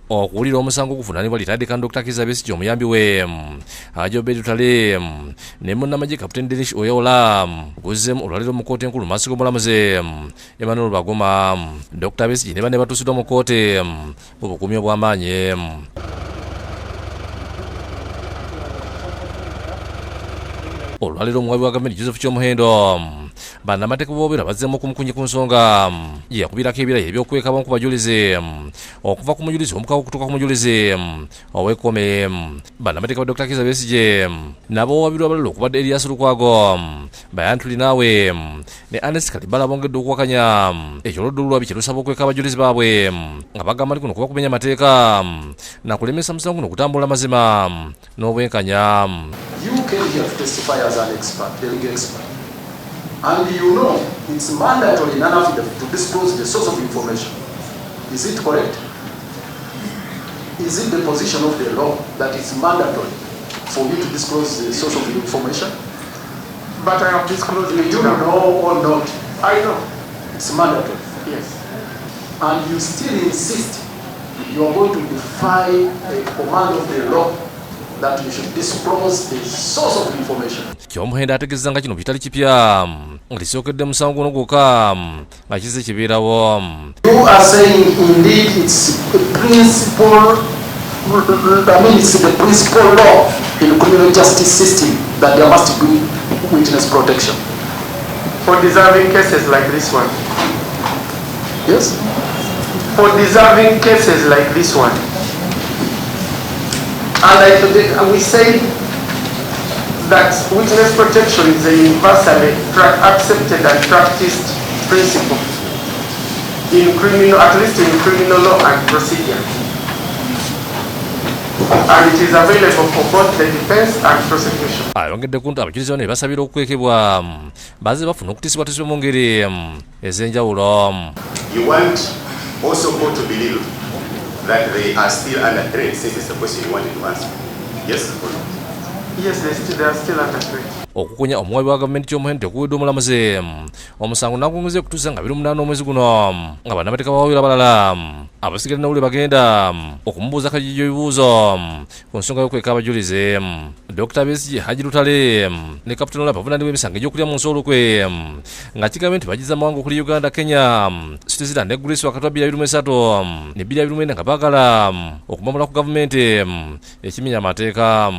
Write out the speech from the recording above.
Okuwulira omusango oguvunaanibwa retired Colonel Dr. Kizza Besigye, omuyambi we Haji Obeid Lutale ne munnamagye Captain Denish Oyeola guzzeemu olwaleero mu kkooti enkulu mu maaso g'omulamuzi Emmanuel Baguma. Dr. Besigye ne banne batuusiddwa mu kkooti mu bukuumi obw'amaanyi. Olwaleero omuwabi wa gavumenti Joseph Kyomuhendo, bannamateeka boobera bazzeemu okumukunya ku nsonga gye yakubirako ebirayiro eby'okwekaba ku bajulizi, okuva ku mujulizi omukago okutuuka ku mujulizi ow'ekkomi. Bannamateeka ba Dr. Kizza Besigye n'abawabirwa abalala okubadde Erias Lukwago, Bayan Tulinaawe ne Ernest Kalibala bongedde okuwakanya ekyolodde olulwabi kye lusaba okweka abajulizi baabwe, nga bagamba nti kuno kuba kumenya mateeka nakulemesa musango guno okutambula amazima n'obwenkanya. You came here to testify as an expert, a legal expert. And you know it's mandatory in an affidavit to disclose the source of information. Is it correct? Is it the position of the law that it's mandatory for you to disclose the source of the information? But I have disclosed Do it you now. know or not? I know. It's mandatory. Yes. And you still insist you are going to defy a command of the law that you should disclose the source of information. Kyomuhendo ategeeza nga kino kitali kipya, nga kisookedde musango guno gwokka nga kizze kibeerawo. You are saying indeed it's a principle, I mean, it's the principal law in criminal justice system that there must be witness protection. For deserving cases like this one. Yes? For deserving cases like this one. And we said that witness protection is a universally accepted and practiced principle in criminal, at least in criminal law and procedure. And it is available for both the defense and prosecution. Ayongedde ku nti abajulizi bano basabira okukwekebwa bazze bafuna okutiisibwatiisibwa mu ngeri ez'enjawulo. You want also court to believe that they are still under threat, since it's the question you wanted to answer. Yes or no? Yes, they are still under threat. Okukunya omuwabi wa gavumenti Kyomuhendo tekuwedde, omulamuzi omusango nagwongeza okutuusa nga 28 omwezi guno, nga bannamateeka bawawira abalala abasigala nawule bagenda okumubuuza kajijjo ebibuuzo ku nsonga y'okweka abajulizi. Dr. Besigye, Haji Lutale ne Captain Ola bavunaanibwa emisango egy'okulya mu nsi olukwe, nga kigambye nti bagiza amawanga okuli Uganda, Kenya, Switzerland ne Greece wakati wa 2023 ne 2024, nga baagala okumamula ku gavumenti ekimenya amateeka.